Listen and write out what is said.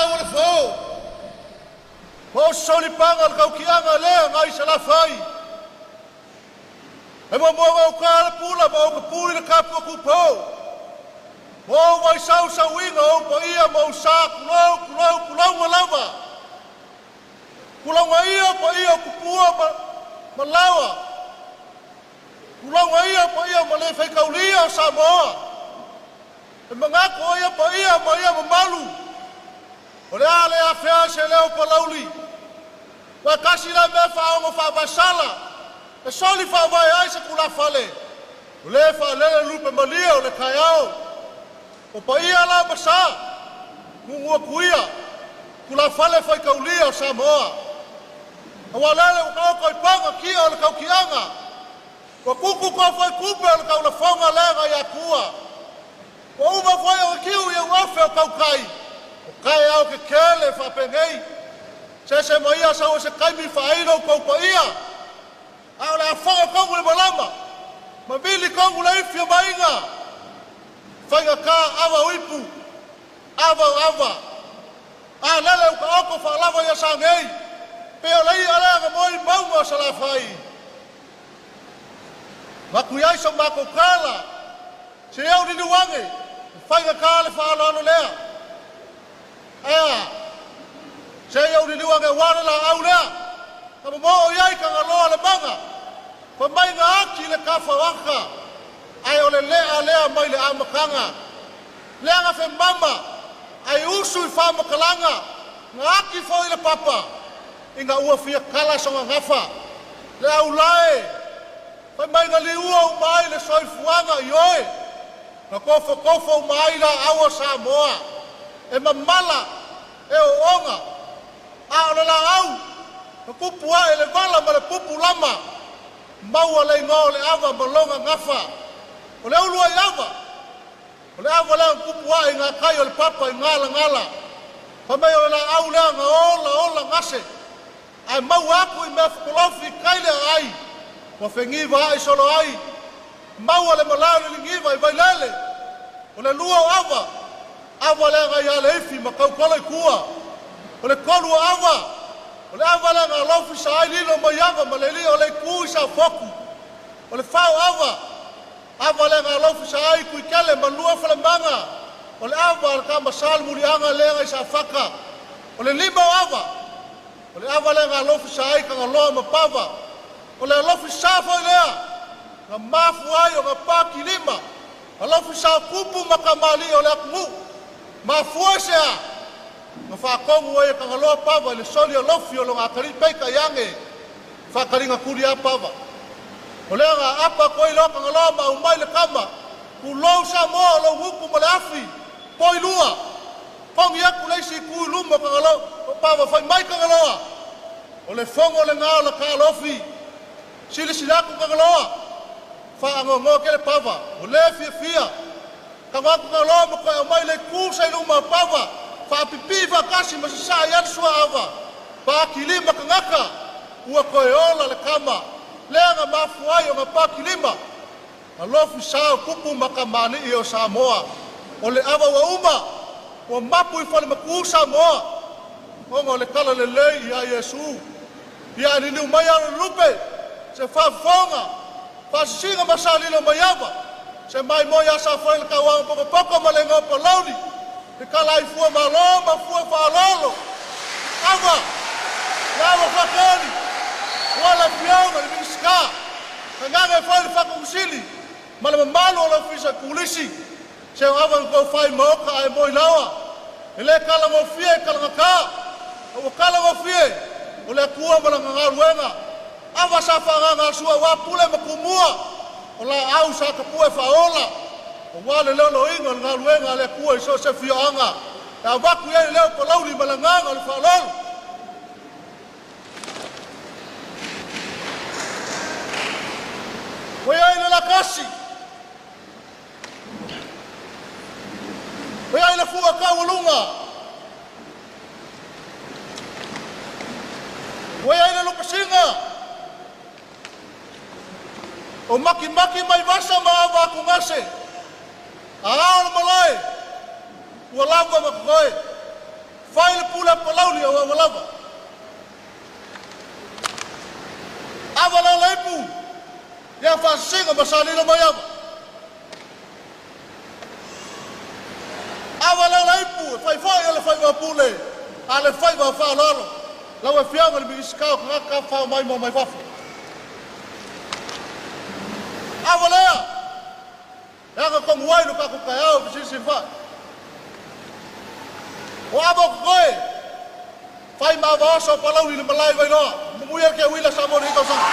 lau o le fo. Ma o solipaga le kaukiaga lea ngai Salafai. E muamua o ka le pula ma o ka pui le kapu o kupo. Ma o vaisau sauiga o paia ma o sa kulou kulou kulauga lava. Kulauga ia paia o kupua ma lawa. Kulauga ia paia ma le faikaulia o Samoa. E mangaku o ia paia ma ia mamalu. O le a le afea se leo palauli. Ua kasi la mea whaongo whaavasala. E soli whaavae ai se kula fale. O le whaalele lupe malia o le kaiao. O paia la masa. Ngungua kuia. Kula fale whaikaulia o Samoa. Awa lele ukaoko i panga kia o le kaukianga. Ua kuku kua fai kupe o le kaulafonga lenga ia kua. Ua uma foi o kiu ia uafe o kaukai. O kai au ke kele whapengei. Se se maia sa o se kaimi whaino kaupaia. A o le afonga kongu le malama. Ma mili kongu le ifi o mainga. Whainga ka awa uipu. Awa o awa. A lele uka oko whaalawa ia sangei. Pe o lei alea nga moi maunga o Salafai. Maku iai so mako kala. Se au ni luange. Whainga ka le whaalalo lea. Ea. Se au ni luange wale la au lea. Ka mo iai ka ngaloa le manga. Fa mai ngā aki le kafa waka. Ai o le lea lea mai le amakanga. Lea ngā whe mama. Ai usu i whaamakalanga. Ngā aki fo i le papa. Inga ua fia kala songa ngafa. Le au lae. Fai mai ngā liua o mai le soifuanga i oe. Ngā kofo kofo o mai la aua Samoa. E mamala. E o onga. A o le la au. Ka kupu ae le vala ma le pupu lama. Maua le ingoa o le ava ma longa ngafa. O le ulua i ava. O le ava lea kupu ae ngā kai o le papa i ngala ngala. Fa mai o le la au lea ngā ola ola ngase. Ai maua aku i mea whakolofi i kaile ai. Ua whengiwa ai solo ai. Maua le malao le lingiwa i vailele. O le lua o ava. Ava lea ngai ale ifi ma kaukolo i kua. O le kolu o ava. O le ava lea ngā lofi sa ai lilo mai ava ma le li o le kui sa foku. O le whao ava. Ava lea ngā lofi sa ai kui kele ma lua whalemanga. O le ava le ka masal mulianga lea ngai sa whaka. O le lima o ava. O le ava lea ngā lofi sa ai ka ngā ma pava. O le lofi sa foi lea. Ngā mafu ai o ngā pāki lima. Ngā lofi sa kupu ma ka mali o le akumu. Mafua se a. Ngā whākongu ai ka ngā pava i le soli o lofi o lo ngā kari peika iange. Whakaringa kuri a pava. O lea ngā apa koe loa ka ngā ma umai le kama. Ku lou sa moa o lou huku ma le afi. Poi lua. Kongi aku leisi kui luma ka ngā pava whai mai ka ngā. O le fongo le ngā o le ka lofi. Sili silaku ka ngā. Whaangongo ke le pava. O le fia fia. Ka ngā ku ngā ma koe o mai le kusa i luma pava. Whaapipi whakasi ma sisa i anu sua ava. Pākilima ka ngaka. Ua koe ola le kama. Lea ngā mafu ai o ngā pākilima. Ngā lofi sao kupu ma ka mani i o Samoa. O le ava ua uma. Ua mapu i whale maku Samoa. Onga o le kala le lei i a Iesu. Ia niniu mai alo lupe. Se whafonga. Whasisinga masalilo mai ava. Se mai moi asa whai le kauanga poko poko ma le ngā palauni. Le kala i fua malo ma fua whaalolo. Ava. Le ava whakoni. Wala fionga le minisika. Ka nganga e whai le whakakusili. Ma le mamalu o le ofisa kulisi. Se o ava ngau whai maoka ai moi lawa. E le kala ngofie e kala ngaka. O kala ngofie. O le kua ma le ngā. Ava sa whaanganga sua wapule ma kumua. O la au sa kapue whaola. O wale leo lo inga le ngā luenga le kua i so se fioanga. E a waku iai leo palauli ma le nganga le whaalolo. Oi ai le lakasi. Oi ai le fua kaualunga. Oi ai le lupasinga. O maki maki mai vasa ma ava aku ngase. A ao le malae. Ua lava ma koe. Fai le pule a Palauli o ua lava. Ava la leipu. Ia faasiga ma salilo mai ava. Ava la leipu e fai fai o le fai pule. A le fai va faalalo. Lau Afioga i le Minisita o Tagata Tafafao Maimoa Mai Fafo. Ava lea. E aga kongu ai no kako taeao fesilisili fai. O ava o koe. Fai ma ava oso o Palauli le malae Vailoa. Mamuia ke uila sa mo ni tausaga.